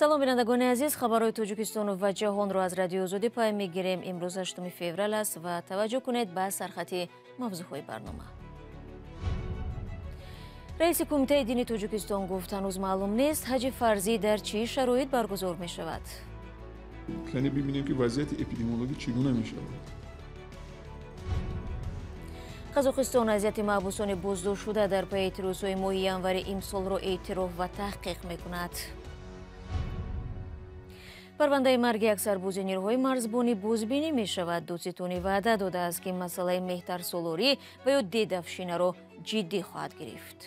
Салом, бинандагони азиз. Хабарҳои Тоҷикистону ва ҷаҳонро аз Радиои Озодӣ пай мегирем. Имрӯз 8 феврал аст ва таваҷҷӯҳ кунед ба сархати мавзӯъҳои барнома. Раиси Кумитаи дини Тоҷикистон гуфт, ҳанӯз маълум нест ҳаҷи фарзӣ дар чӣ шароит баргузор мешавад. Яъне бибинем, ки вазъияти эпидемиологӣ чӣ гуна мешавад. Қазоқистон азияти маҳбусони боздоштшуда дар пайи эътирозҳои моҳи январи имсолро эътироф ва таҳқиқ мекунад. Парвандаи марги як сарбози нерӯҳои марзбонӣ бозбинӣ мешавад. Додситонӣ ваъда додааст, ки масъалаи меҳтарсолорӣ ва ё дедовщинаро ҷиддӣ хоҳад гирифт.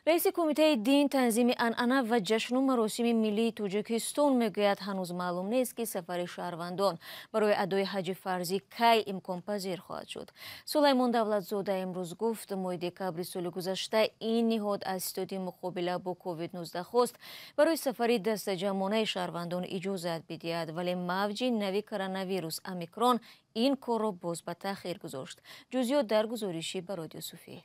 Раиси Кумитаи дин, танзими анъана ва ҷашну маросими миллии Тоҷикистон мегӯяд, ҳанӯз маълум нест, ки сафари шаҳрвандон барои адои ҳаҷи фарзӣ кай имконпазир хоҳад шуд. Сулаймон Давлатзода имрӯз гуфт, моҳи декабри соли гузашта ин ниҳод аз ситоди муқобила бо COVID-19 хост барои сафари дастаҷамъонаи шаҳрвандон иҷозат бидиҳад, вале мавҷи нави коронавирус омикрон ин корро боз ба таъхир гузошт. Ҷузъиёт дар гузориши Барод Юсуфӣ.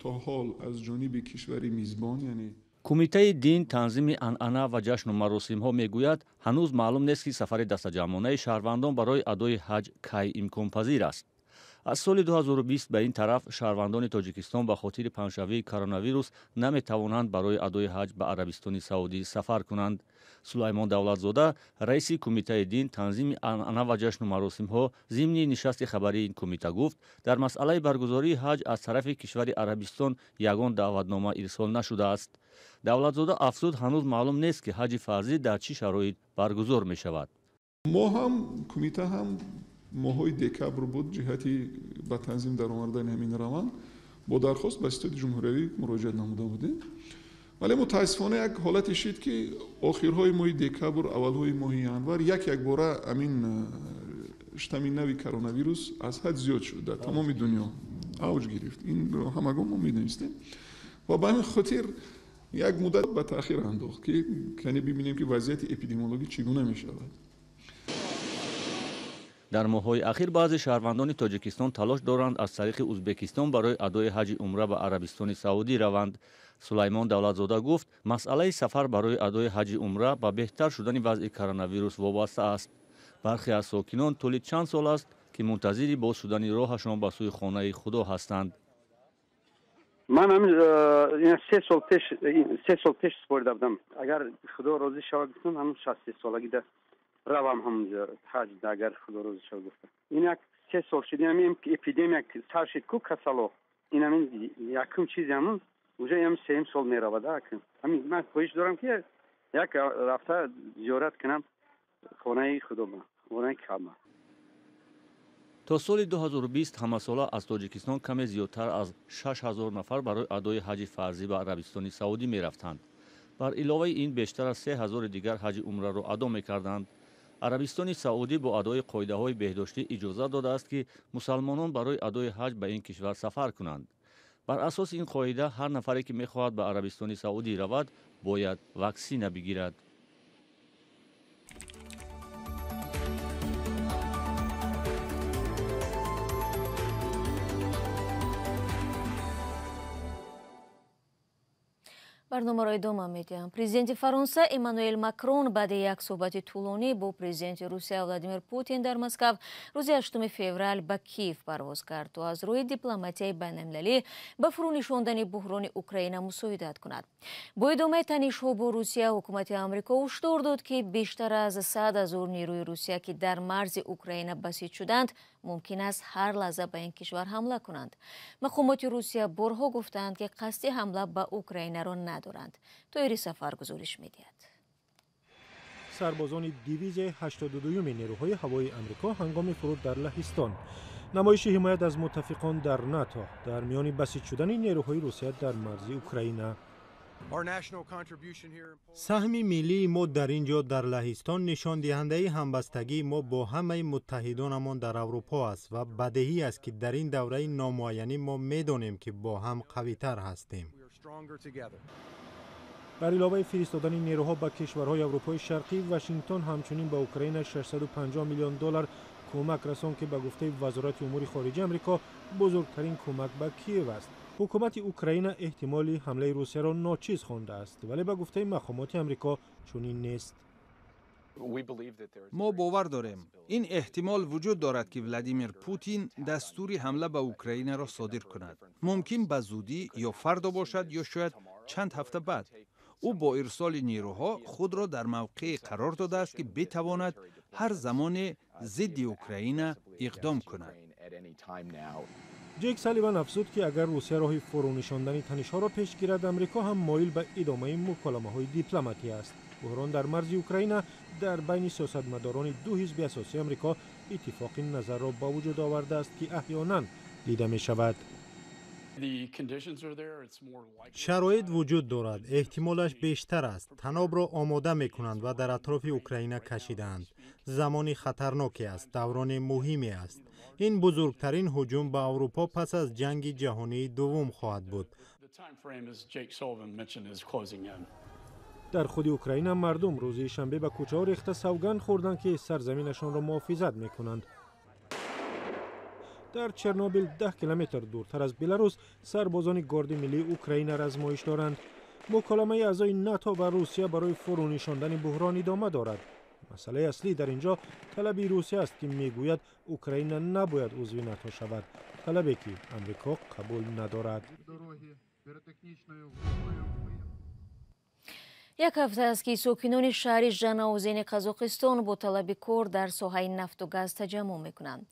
То ҳол аз ҷониби кишвари мизбон, яъне Кумитаи дин, танзими анъана ва ҷашну маросимҳо мегӯяд, ҳанӯз маълум нест, ки сафари дастаҷамъонаи шаҳрвандон барои адои ҳаҷ кай имконпазир аст. Аз соли 2020 ба ин тараф шаҳрвандони Тоҷикистон ба хотири паҳншавии коронавирус наметавонанд барои адои ҳаҷ ба Арабистони Саудӣ сафар кунанд. Сулаймон Давлатзода, раиси Кумитаи дин, танзими анъана ва ҷашну маросимҳо, зимни нишасти хабарии ин кумита гуфт, дар масъалаи баргузории ҳаҷ аз тарафи кишвари Арабистон ягон даъватнома ирсол нашудааст. Давлатзода афзуд, ҳанӯз маълум нест, ки ҳаҷи фарзӣ дар чӣ шароит баргузор мешавад. Мо ҳам, кумита ҳам моҳҳои декабр буд, ҷиҳати ба танзим даровардани ҳамин раванд бо дархост ба ситоди ҷумҳуриявӣ муроҷиат намуда будем, вале мутаассифона як ҳолате шид, ки охирҳои моҳи декабр, аввалҳои моҳи январ як якбора ҳамин штамми нави коронавирус аз ҳад зиёд шуд, дар тамоми дунё авҷ гирифт. Инро ҳамагон мо медонистем ва ба ҳамин хотир як муддат ба таъхир андохт, ки яъне бибинем, ки вазъияти эпидемиологӣ чӣ гуна мешавад. Дар моҳҳои ахир баъзе шаҳрвандони Тоҷикистон талош доранд аз тариқи Узбекистон барои адои ҳаҷи умра ба Арабистони Саудӣ раванд. Сулаймон Давлатзода гуфт, масъалаи сафар барои адои ҳаҷи умра ба беҳтар шудани вазъи коронавирус вобаста аст. Бархе аз сокинон тӯли чанд сол аст, ки мунтазири боз шудани роҳашон ба сӯи хонаи Худо ҳастанд. Ман 3 сол пеш супорида будам. Агар Худо розӣ шавад, гуфтам, ҳамн 63 солагида равам ҳамунҷо ҳаҷ, агар Худо розӣ шавад, гуфта. Ин як 3 сол шуд, ҳамин эпидемия сар шид ку, касало, ин ҳамин якум чизи ҳамун уже ҳам сеюм сол меравад. Ҳамин ман хоҳиш дорам, ки як рафта зиёрат кунам хонаи Худо, хонаи Каъба. То соли 2020 ҳамасола аз Тоҷикистон каме зиёдтар аз 6000 нафар барои адои ҳаҷи фарзӣ ба Арабистони Саудӣ мерафтанд. Бар иловаи ин бештар аз 3000 дигар ҳаҷи умраро адо мекарданд. Арабистони Саудӣ бо адои қоидаҳои беҳдоштӣ иҷозат додааст, ки мусалмонон барои адои ҳаҷ ба ин кишвар сафар кунанд. Бар асоси ин қоида, ҳар нафаре, ки мехоҳад ба Арабистони Саудӣ равад, бояд ваксина бигирад. Барномаро идома медиҳам. Президенти Фаронса Эммануэл Макрон баъди як суҳбати тӯлонӣ бо президенти Русия Владимир Путин дар Москав рӯзи 8 феврал ба Киев парвоз кард, то аз рӯи дипломатияи байналмилалӣ ба фурӯнишондани буҳрони Украина мусоидат кунад. Бо идомаи танишҳо бо Русия, ҳукумати Амрико ҳушдор дод, ки бештар аз 100 000 нерӯи Русия, ки дар марзи Украина басиҷ шуданд, мумкин аст ҳар лаҳза ба ин кишвар ҳамла кунанд. Мақомоти Русия борҳо гуфтаанд, ки қасди ҳамла ба Украинаро надоранд. Тоири Сафар гузориш медиҳад. Сарбозони дивизияи 82-юми нерӯҳои ҳавоии Амрико ҳангоми фуруд дар Лаҳистон, намоиши ҳимоят аз муттафиқон дар НАТО дар миёни басиҷ шудани нерӯҳои Русия дар марзи Украина. Саҳми миллии мо дар ин ҷо, дар Лаҳистон, нишондиҳандаи ҳамбастагии мо бо ҳамаи муттаҳидонамон дар Аврупо аст ва бадеҳӣ аст, ки дар ин давраи номуайянӣ мо медонем, ки бо ҳам қавитар ҳастем. Бар иловаи фиристодани нерӯҳо ба кишварҳои Аврупои Шарқӣ, Вашингтон ҳамчунин ба Украина 650 миллион доллар кӯмак расон, ки ба гуфтаи Вазорати умури хориҷаи Амрико бузургтарин кӯмак ба Киев аст. Ҳукумати Украина эҳтимоли ҳамлаи Русияро ночиз хондааст, вале ба гуфтаи мақомоти Амрико чунин нест. Мо бовар дорем, ин эҳтимол вуҷуд дорад, ки Владимир Путин дастури ҳамла ба Украинаро содир кунад. Мумкин ба зудӣ ё фардо бошад, ё шояд чанд ҳафта баъд. Ӯ бо ирсоли нерӯҳо худро дар мавқеъе қарор додааст, ки битавонад ҳар замоне зидди Украина иқдом кунад. Ҷейк Салливан афзуд, ки агар Русия роҳи фурӯнишондани танишҳоро пеш гирад, Амрико ҳам моил ба идомаи муколамаҳои дипломатӣ аст. Буҳрон дар марзи Украина дар байни сиёсатмадорони ду ҳизби асосии Амрико иттифоқи назарро ба вуҷуд овардааст, ки аҳёнан дида мешавад. Шароит вуҷуд дорад, эҳтимолаш бештар аст. Танобро омода мекунанд ва дар атрофи Украина кашидаанд. Замони хатарноке аст, даврони муҳиме аст. Ин бузургтарин ҳуҷум ба Аврупо пас аз Ҷанги ҷаҳонии дуввум хоҳад буд. Дар худи Украина мардум рӯзи шанбе ба кӯчаҳо рехта, савганд хӯрданд, ки сарзаминашонро муҳофизат мекунанд. Дар Чернобил, 10 километр дуртар аз Беларус, сарбозони Горди миллии Украина размоиш доранд. Муколамаи аъзои НАТО ва Русия барои фурӯнишондани буҳрон идома дорад. Масъалаи аслӣ дар ин ҷо талаби Русия аст, ки мегӯяд, Украина набояд узви НАТО шавад, талабе ки Амрико қабул надорад. Як ҳафта аст, ки сокинони шаҳри Жанаозени Қазоқистон бо талаби кор дар соҳаи нафту газ таҷаммуъ мекунанд.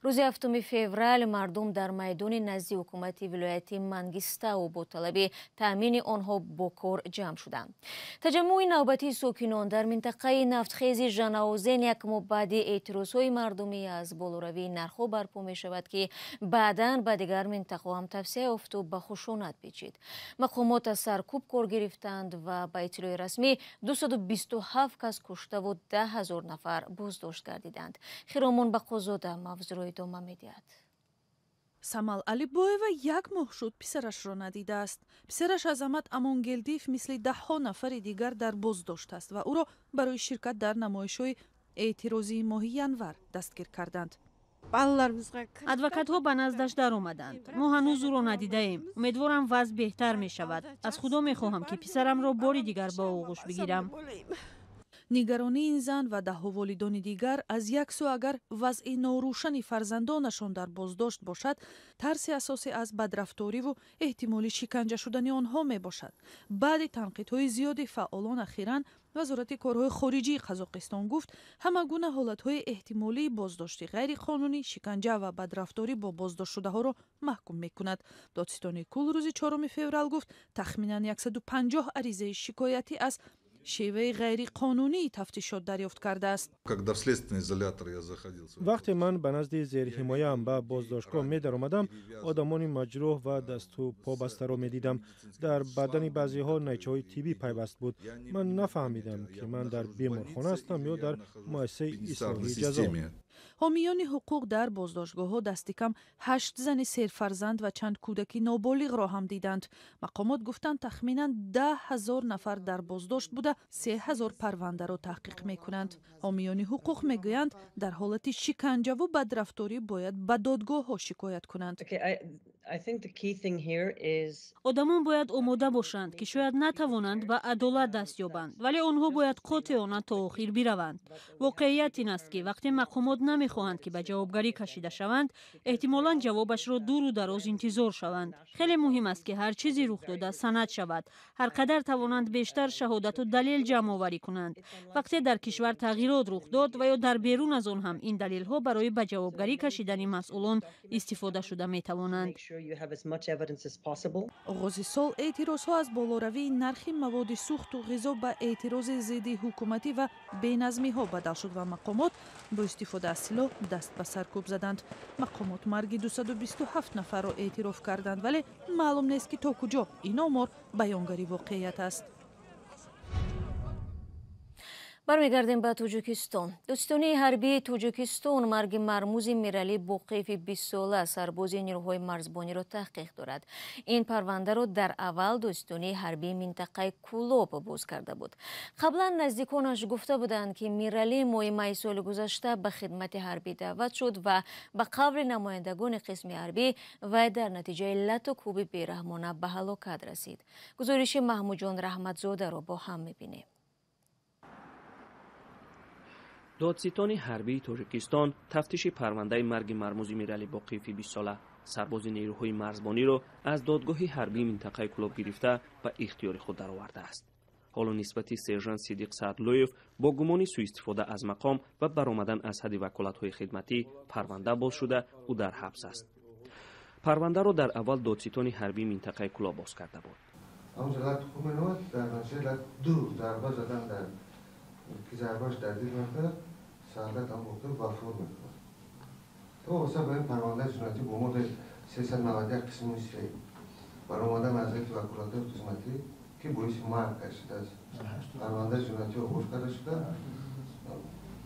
Рӯзи 7 феврал мардум дар майдони назди ҳукумати вилояти Мангистау бо талаби таъмини онҳо бо кор ҷамъ шуданд. Таҷаммуи навбатии сокинон дар минтақаи нафтхези Жанаозен як моҳ баъди эътирозҳои мардумӣ аз болоравии нархҳо барпо мешавад, ки баъдан ба дигар минтақаҳо ҳам тавсеа ёфту ба хушунат печид. Мақомот аз саркӯб кор гирифтанд ва ба иттилои расмӣ 227 кас куштаву 10 000 нафар боздошт гардиданд. Хиромон Бақозода мавзӯъро идома медиҳад. Самал Алибоева як моҳ шуд, писарашро надидааст. Писараш Азамат Амонгелдиев мисли даҳҳо нафари дигар дар боздошт аст ва ӯро барои ширкат дар намоишҳои эътирозии моҳи январ дастгир карданд. Адвокатҳо ба наздаш даромаданд. Мо ҳанӯз ӯро надидаем. Умедворам, вазъ беҳтар мешавад. Аз Худо мехоҳам, ки писарамро бори дигар ба оғӯш бигирам. Нигаронии ин зан ва даҳҳо волидони дигар аз як сӯ, агар вазъи норӯшани фарзандонашон дар боздошт бошад, тарси асосӣ аз бадрафториву эҳтимоли шиканҷа шудани онҳо мебошад. Баъди танқидҳои зиёди фаъолон, ахиран Вазорати корҳои хориҷии Қазоқистон гуфт, ҳама гуна ҳолатҳои эҳтимолии боздошти ғайриқонунӣ, шиканҷа ва бадрафторӣ бо боздоштшудаҳоро маҳкум мекунад. Додситони кул рӯзи 4 феврал гуфт, тахминан 150 аризаи шикоятӣ аз шеваи ғайриқонунии тафтишот дарёфт кардааст. Когда в следственный изолятор я заходил, Вақте ман ба назди зерҳимояам ба боздоштгоҳ медаромадам, одамони маҷрӯҳ ва дасту побастаро медидам. Дар бадани баъзеҳо найчаҳои тиббӣ пайваст буд. Ман нафаҳмидам, ки ман дар беморхона ҳастам ё дар муассисаи ислоҳии ҷазо. Ҳомиёни ҳуқуқ дар боздоштгоҳҳо дасти кам ҳашт зани серфарзанд ва чанд кӯдаки ноболиғро ҳам диданд. Мақомот гуфтанд, тахминан 10 000 нафар дар боздошт буда, 3000 парвандаро таҳқиқ мекунанд. Ҳомиёни ҳуқуқ мегӯянд, дар ҳолати шиканҷаву бадрафторӣ бояд ба додгоҳҳо шикоят кунанд. Одамон бояд омода бошанд, ки шояд натавонанд ба адолат даст ёбанд, вале онҳо бояд қотеона то охир бираванд. Воқеият ин аст, ки вақте мақомот намехоҳанд, ки ба ҷавобгарӣ кашида шаванд, эҳтимолан ҷавобашро дуру дароз интизор шаванд. Хеле муҳим аст, ки ҳар чизи рух дода санад шавад, ҳар қадар тавонанд бештар шаҳодату далел ҷамъоварӣ кунанд. Вақте дар кишвар тағйирот рух дод ва ё дар берун аз он ҳам, ин далелҳо барои ба ҷавобгарӣ кашидани масъулон истифода шуда метавонанд. Оғози сол эътирозҳо аз болоравии нархи маводи сӯхту ғизо ба эътирози зидди ҳукуматӣ ва беназмиҳо бадал шуд ва мақомот бо истифода аз силоҳ даст ба саркӯб заданд. Мақомот марги 227 нафарро эътироф карданд, вале маълум нест, ки то куҷо ин омор баёнгари воқеият аст. Бармегардем ба Тоҷикистон. Додситонии ҳарбии Тоҷикистон марги мармузи Миралӣ Боқиеви 20-сола, сарбози нирӯҳои марзбониро таҳқиқ дорад. Ин парвандаро дар аввал додситонии ҳарбии минтақаи Кӯлоб боз карда буд. Қаблан наздиконаш гуфта буданд, ки Миралӣ моҳи майи соли гузашта ба хидмати ҳарбӣ даъват шуд ва ба қавли намояндагони қисми ҳарбӣ вай дар натиҷаи лату кӯби бераҳмона ба ҳалокат расид. Гузориши Маҳмудҷон Раҳматзодаро бо ҳам мебинем. Додситони ҳарбии Тоҷикистон тафтиши парвандаи марги мармузи Миралӣ Боқиеви 20-сола, сарбози нерӯҳои марзбониро аз додгоҳи ҳарбии минтақаи Кӯлоб гирифта ба ихтиёри худ даровардааст. Ҳоло нисбати сержант Сидиқ Саадлоев бо гумони сӯистифода аз мақом ва баромадан аз ҳадди ваколатҳои хидматӣ парванда боз шуда, ӯ дар ҳабс аст. Парвандаро дар аввал додситони ҳарбии минтақаи Кӯлоб боз карда буд. Ки зарбаш дар дил мекард, Саодат Амбоқиев вафот мекунад. То вобаста ба ин парвандаи ҷиноятӣ бо моддаи 391 қисми 3 баромадан аз ҳайти ваколатҳои хизматӣ, ки боиси марг гардидааст, парвандаи ҷиноятӣ оғоз карда шуда,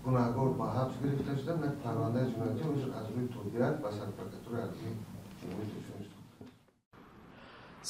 гунаҳгор ба ҳабс гирифта шуда, парвандаи ҷиноятӣ аз рӯи тобиат ба сарпрокуратураи ҳарбии Ҷумҳурии Тоҷикистон.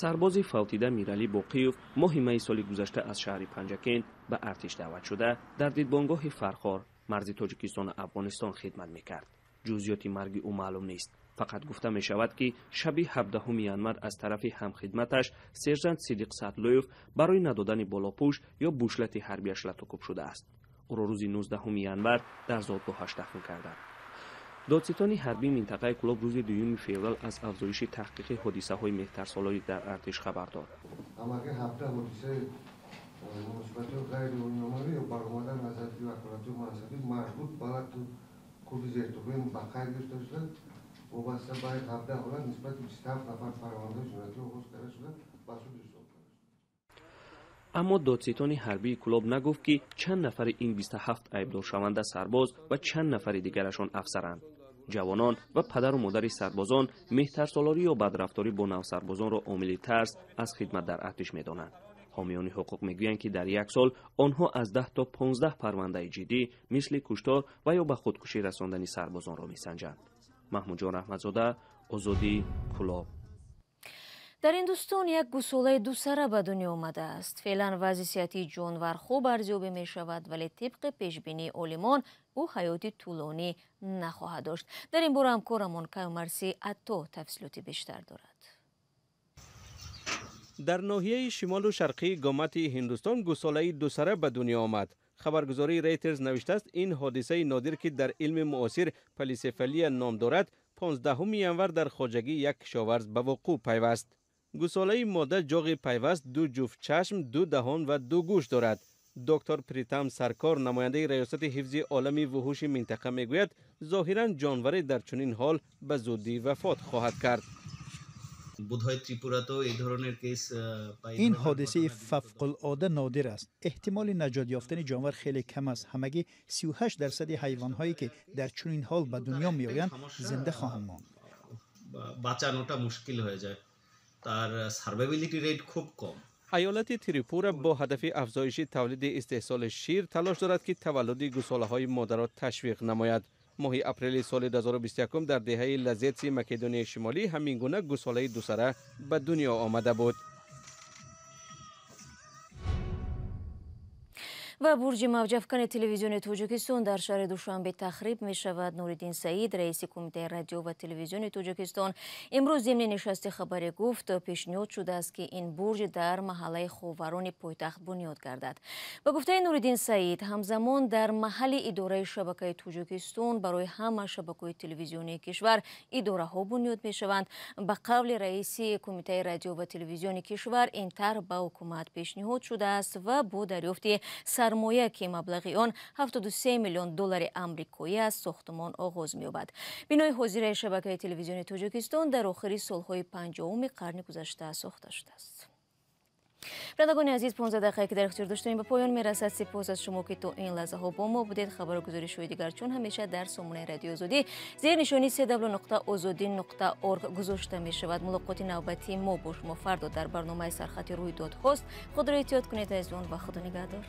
Сарбози фавтида Миралӣ Боқиев моҳи майи соли гузашта аз шаҳри Панҷакент ба артиш даъват шуда, дар дидбонгоҳи Фархор, марзи Тоҷикистону Афғонистон хидмат мекард. Ҷузъиёти марги ӯ маълум нест. Фақат гуфта мешавад, ки шаби 17 январ аз тарафи ҳамхидматаш сержант Сидиқ Саадлоев барои надодани болопӯш ё бушлати ҳарбиаш латукӯб шудааст. Ӯро рӯзи 19 январ дар зодгоҳаш дафн карданд. Додситони ҳарбии минтақаи Кӯлоб рӯзи 2 феврал аз афзоиши таҳқиқи ҳодисаҳои меҳтарсолорӣ дар артиш хабар дод. Ҳамагӣ 17 ҳодисаи муносибатҳои ғайриқонунӣ ё баромадан аз ҳадди ваколатҳои мансабӣ марбут ба лату кӯби зертубин ба қайд гирифта шуда, вобаста ба 17 ҳолат нисбати 27 нафар парвандаи ҷиноятӣ оғоз карда шуда, ба суд ирсол карда шуд. Аммо додситони ҳарбии Кӯлоб нагуфт, ки чанд нафари ин 27 айбдоршаванда сарбоз ва чанд нафари дигарашон афсаранд. Ҷавонон ва падару модари сарбозон меҳтарсолорӣ ё бадрафторӣ бо навсарбозонро омили тарс аз хидмат дар артиш медонанд. Ҳомиёни ҳуқуқ мегӯянд, ки дар як сол онҳо аз 10 то 15 парвандаи ҷиддӣ мисли куштор ва ё ба худкушӣ расондани сарбозонро месанҷанд. Маҳмудҷон Раҳматзода, Озодӣ, Кӯлоб. Дар Ҳиндустон як гусолаи дусара ба дунё омадааст. Феълан вазъи сиҳатии ҷонвар хуб арзёбӣ мешавад, вале тибқи пешбинии олимон ӯ ҳаёти тӯлонӣ нахоҳад дошт. Дар ин бора ҳамкорамон Каюмарси Атто тафсилоти бештар дорад. Дар ноҳияи шимолу шарқии Гомати Ҳиндустон гусолаи дусара ба дунё омад. Хабаргузории Рейтерз навиштааст, ин ҳодисаи нодир, ки дар илми муосир полисефалия ном дорад, 15 январ дар хоҷагии як кишоварз ба вуқӯъ пайваст. Гусолаи мода ҷоғи пайваст, ду ҷуфт чашм, ду даҳон ва ду гӯш дорад. Доктор Притам Саркор, намояндаи раёсати ҳифзи олами вуҳуши минтақа, мегӯяд, зоҳиран ҷонваре дар чунин ҳол ба зудӣ вафот хоҳад кард. Ин ҳодисаи фавқулода нодир аст. Эҳтимоли наҷот ёфтани ҷонвар хеле кам аст. Ҳамагӣ 38% ҳайвонҳое ки дар чунин ҳол ба дунё меоянд, зинда хоҳанд монд. Айолати Трипура бо ҳадафи афзоиши тавлиди истеҳсоли шир талош дорад, ки таваллуди гусолаҳои модарро ташвиқ намояд. Моҳи апрели соли 2021 дар деҳаи Лазетси Македонияи Шимолӣ ҳамин гуна гусолаи дусара ба дунё омада буд. Ва бурҷи мавҷафкани телевизиони Тоҷикистон дар шаҳри Душанбе тахриб мешавад. Нуриддин Саид, раиси кумитаи радио ва телевизиони Тоҷикистон, имрӯз зимни нишасти хабарӣ гуфт, пешниҳод шудааст, ки ин бурҷ дар маҳаллаи Ховарони пойтахт бунёд гардад. Ба гуфтаи Нуриддин Саид, ҳамзамон дар маҳалли идораи шабакаи Тоҷикистон барои ҳама шабакаҳои телевизионии кишвар идораҳо бунёд мешаванд. Ба қавли раиси кумитаи радио ва телевизиони кишвар, ин тарҳ ба ҳукумат пешниҳод шудааст ва бо дарёфти сармоя, ки маблағи он 73 миллион доллари амрикоӣ аст, сохтмон оғоз меёбад. Бинои ҳозираи шабакаи телевизиони Тоҷикистон дар охири солҳои 50-уми қарни гузашта сохта шудааст. Бинандагони азиз, 15 дақиқае ки дар ихтиёр доштем ба поён мерасад. Сипос аз шумо, ки то ин лаҳзаҳо бо мо будед. Хабару гузоришҳои дигар чун ҳамеша дар сомонаи Радиои Озодӣ зери нишони cw.ozodi.org гузошта мешавад. Мулоқоти навбатии мо бо шумо фардо дар барномаи Сархати рӯйдодҳост. Худро эҳтиёт кунед азизон ва Худо нигаҳдор.